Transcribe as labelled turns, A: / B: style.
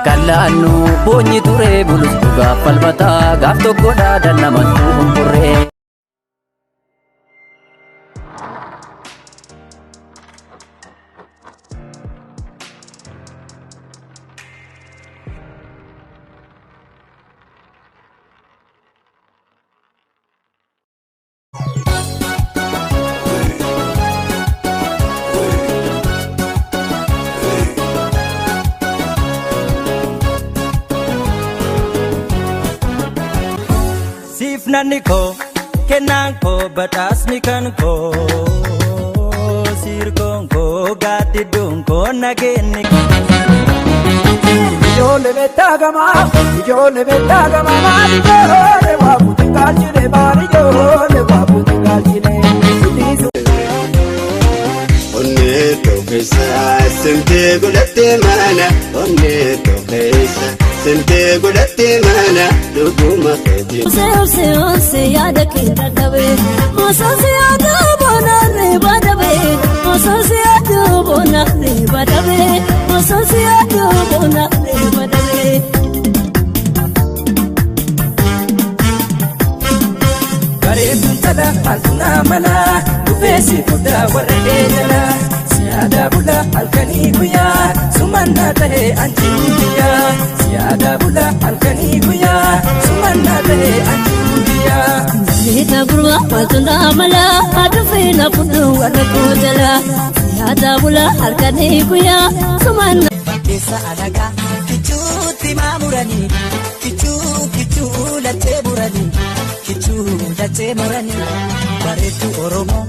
A: Kallaannu boonyi turee bulus dhugaaf falmataa gaaf tokkodha dannamattuu hunkurree.
B: Siif nanni koo kennaan koo badhaasni kan koo sirgoon koo gaaddidduun koo nageenni koo.
C: Ijoollee beektaa gamaa, ijoollee beektaa gamaa, maali ijoollee waa buuti galchine, maali ijoollee waa buuti galchine.
D: Onnee tokkeessa simtee godhattee mana, onnee tokkeessa simtee godhattee mana, dhuguma keetii.
E: Ose ose ose yaada kee dadhabe, osoo si yaadu boonarree badabe, osoo si yaadu boonarree badabe, osoo si yaadu boonarree badabe.
B: Bareeduun tala maaltu naa mala, dhufeessi guddaa warra eegala. Siyaadaa bula halkanii guyyaa, sumannaa ta'ee anjiru biyyaa. Siyaadaa bula halkanii guyyaa, sumannaa ta'ee anjiru biyyaa.
E: Bareeda gurbaa maaltu naa mala, dhufee na fudhu warra koo jala. Yaada bula halkanii guyyaa sumanna.
F: Fakkeessa alagaa kichuutti maamuranii, kichuu kichuu lachee muranii, kichuu lachee muranii, bareedduu Oromoo.